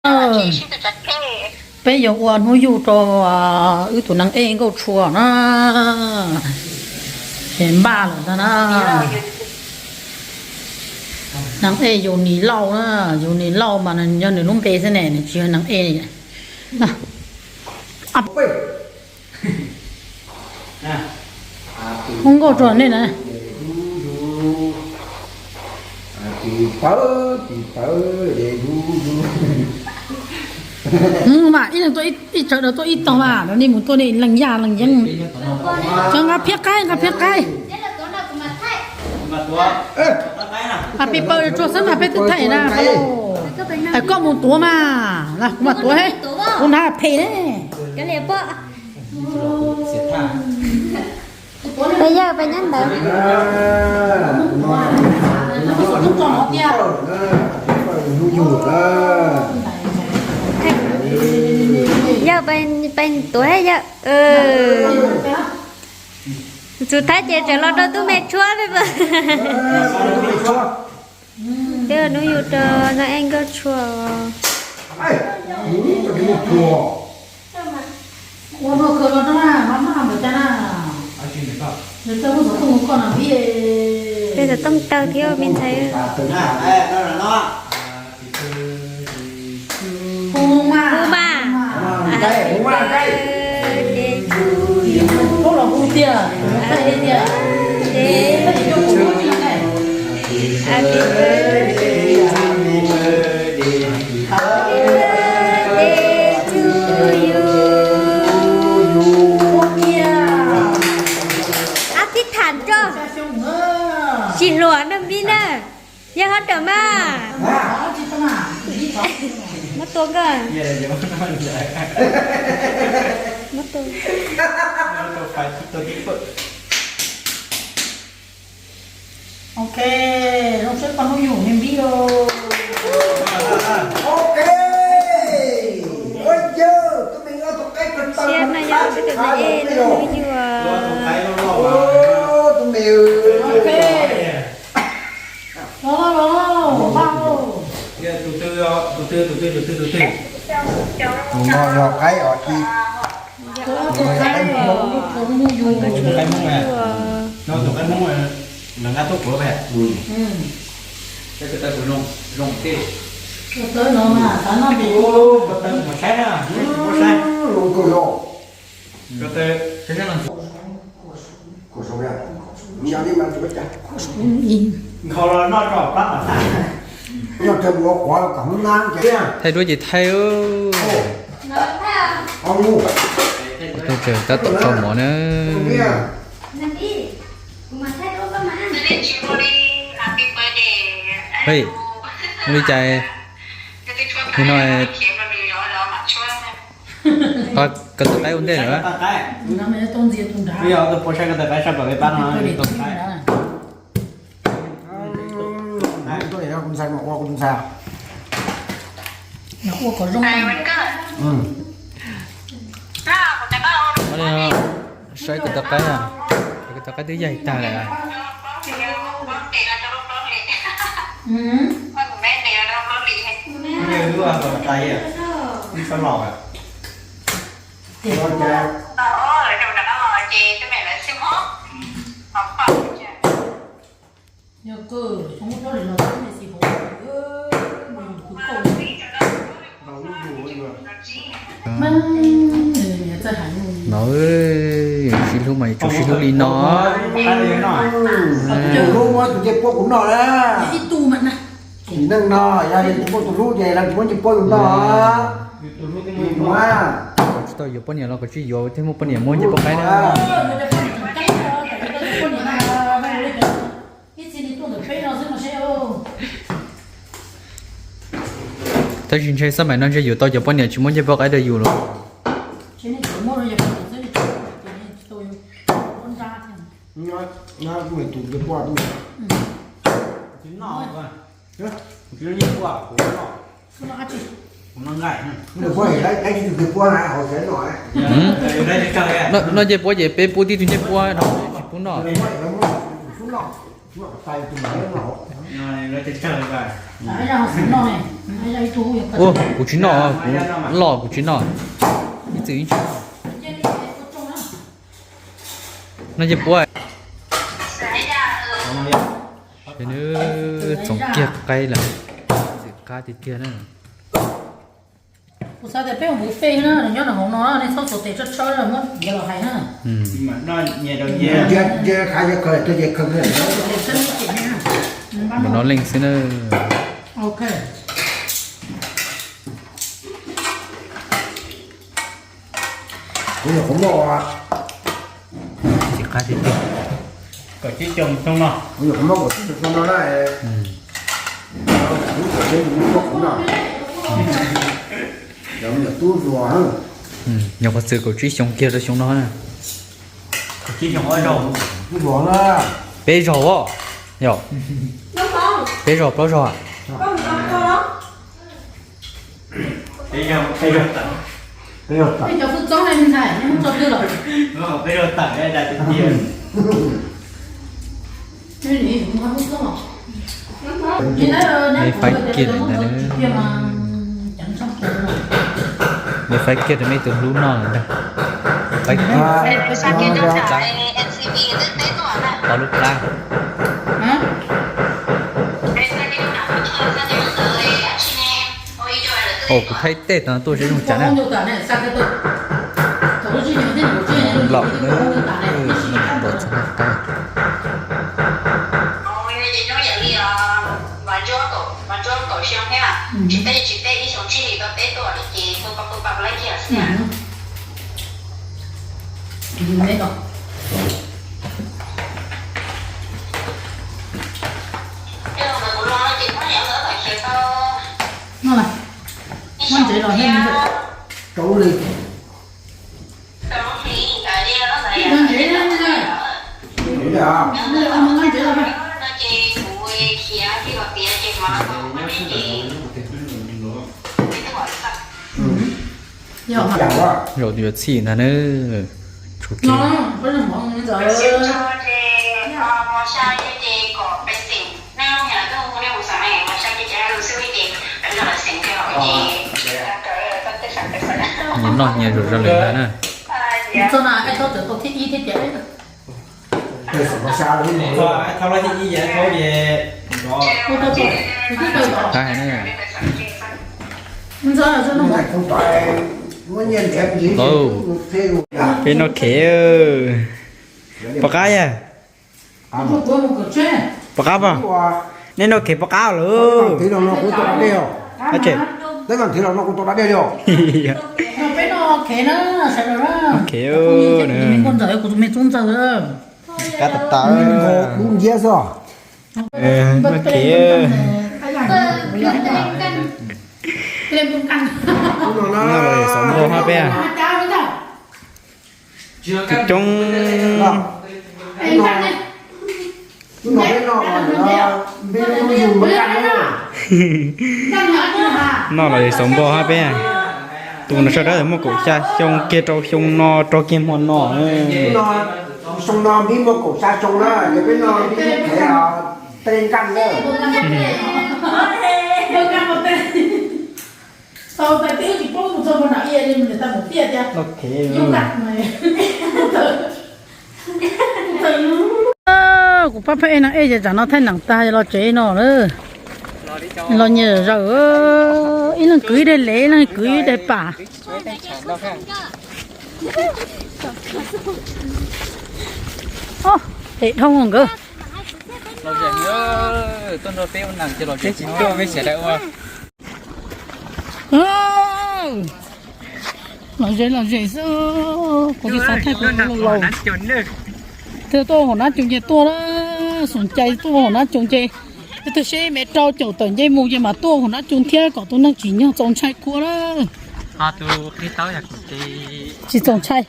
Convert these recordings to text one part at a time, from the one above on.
Peb yuav ua hnub yug rau wb tus Naj Ej Nkauj Tshua na. Es npaj lawm ntag na. Naj Ej Yus Nis Lauj na, Yus Nis Lauj mas yog nws lub npe xwb ne, nws tsis yog Naj Ej. Hu nkauj rau nej na. Mas ib leeg tuaj ib tsawv, tuaj ib tog mas, nej mus tuaj nej lees yaj lees yeeb. Cov nqa phiab qaib, nqa phiab qaib. Pis paws tsuag xwb mas peb twb thaij na. Koj mus tuav mas, kuv mam tuav, kuv hnav phem ne. Peb yawg peb nyob ntawd. Yawg peb tuav yawg. Txus thaib ces tseem los rau tub me tshuab li. Peb ua hnub yug rau Naj Ej Nkauj Tshua. Peb xov tooj tawg thiab me ntxhais. Hu mas. Ab tib tham tso. Tsis hluas nag npib na. Yog hab ram mas. Muab tua nkauj. Muab tua. Ok, zoo siab koj hnub yug me npib os. Ok, ua yawg tub me ob tug qaib kawg taw, siab na yog sib tw na yej hnub yug. Tub me. Ok. Los los los, tus twg, tus twg, tus twg, tus twg, tus twg? Tus no yog qaib os tsis. Tus qaib Hmoob, tus qaib Hmoob, no tus qaib Hmoob lawv nqa tuaj kuv pem. Ko taw kuv zoo, zoo tij. Ko taw no mas xav noj ces ko taw mus saib na, saib. Ko taw saib no. Nkhaus los noj rau plab mas tag. Thaij duab ces thaij. Tab tom tso mov na. Hej, ua li cas nim no koj tau qaib ua ntej lawm? Saib kuv tau qaib, kuv tau qaib twb yaig tag lawm. No, sib hlub mas yuav tsum sib hlub li no. Neej no yog muaj tus hlub ces muab ncej puab yus noj. Tsis tau yuav poj niam los koj tsis yuav thiaj muaj poj niam muab ncej puab qaib na. Tab sis ntshe xab maim no ntshe yuav tau cov poj niam tsis muab ncej puab qaib rau yus los. Noj ncej puab ces peb pub tib tug ncej puab no tsis pub noj. Ua, kuv tsis noj, kuv loj kuv tsis noj. Ib txwm ib tsis noj. Noj ces puas. Nws txoov kiag qaib lawm. Txim qab tiag tiag na. Kuv xav tias peb mus peb na, nyob nram hauv no nej txhob xuas tes tshawb tshawb muab ntiav los hais na. Ntiav khav, ntiav khav. Npaum no leej xwb na. Ok. Kuv nyuam qhuav muab, tsis qab tiag tiag. Kaum tsib xyoo xyoo no, kuv nyuam qhuav muab kaum tsib xyoo xyoo no na. Lub kaum tsib xyoo xyoo no, yog me nyuam tub hluas. Nyuam qhuav txwm kaum tsib xyoo kiag rau xyoo no na. Kaum tsib xyoo ob zaug, tub hluas na. Peb zaug os, yog peb zaug plaub zaug. Peb zaug, peb zaug tawm. Peb zaug tawm. Peb zaug tawm, peb zaug tawm. Neb faib kiag ntawd, neb faib kiag rau meb tus hlub noj lawm ntag. Faib kiag, tau lub plab. Ua, kuv thaij tej tau tuaj seb zoo cas na. Nplaum na, nplaum txog qab. Rau li. Zaum yuav txhij ntag na. Tshuav kiag. Nyias noj nyias zaum zoo li ntag na. Qab hais ne. Peb noj khev. Puas qab yog? Puas qab pom? Nej noj khev puas qab lawm? Khev na. Qab tas tas. Noj khev. Noj los xov npau hab peb. Coob coob. Noj los xov npau hab peb. Tus no sawv daws muaj kaum xya xyoo kiag rau xyoo no, rau kiag hmo no. Xyoo no peb muaj kaum xya xyoo na, ces peb no peb tej nkaj na. Kuv pab phaj ej no ej ces tsam no thaij neem tag los tsev no lawm. Los nyias zawm, ib leeg kwv ib daig lev, ib leeg kwv ib daig pam. Pem dhau nkawd. Lom zem lom zem xwb, kuv tsis xav thaij kuv tus laus. Twb tuaj hauv Nab Coos ces tuaj na, xoom cai tuaj hauv Nab Coos ces, twb twb seb me rau caum tawm nce mus ces mas tuaj hauv Nab Coos thiab kom tus neeg tsim nyog txaus ntshai kua na. Tsis txaus ntshai.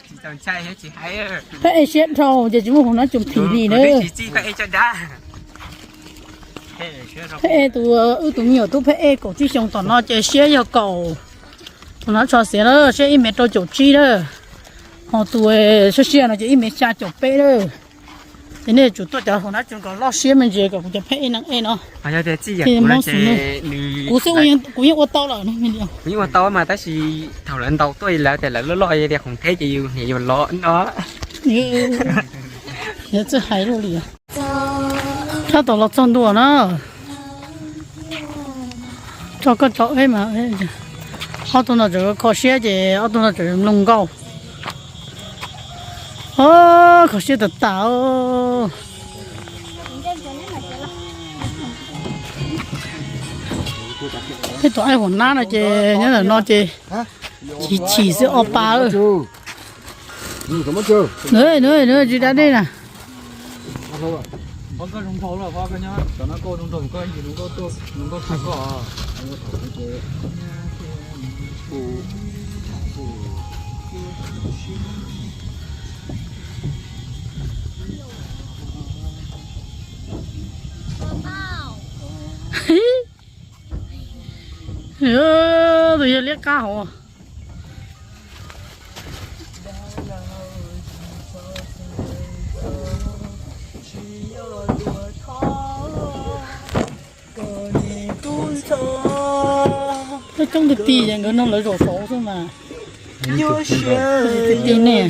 Phaj ej siab dhau ces tsis muaj hauv Nab Coos thim li na. Phaj ej tus, wb tus me nyuam tub phaj ej kaum tsib xyoo tom no ces siab yog kaum, tus no tso xiav na, siab ib mev rau caum tsib na. Ho tus siab siab no ces ib mev xya caum peb na. Ces nej yuav tsum tuaj cov hauv nab tseem kom loj siab me ntsis kom kuv cov pheej ej neeg ej no. Yog tias txij yam kuv no ces nws, kuv xwb kuv yeej ua tau lawm no. Kuv yeej ua tau mas tab sis thaum lawv ntaus tuaj lawv tias lawv loj loj tias khoom theb ces yus niam yus lov no. Yog txawj hais luaj li. Tab tom los txog ntua na. Tso koj tso eb mas. Ob tug no tseem kho siab ces ob tug no tseem mloog nkauj. Kho siab tas tas. Peb tus aib huam nab no ces nyob ntawm no ces chim chim xwb ob pab. Tsis da dej na. Tus yawg liab qab hauv. Coob coob ti ti nkawd no lawv zaum saud xwb mas. Ti ti nej.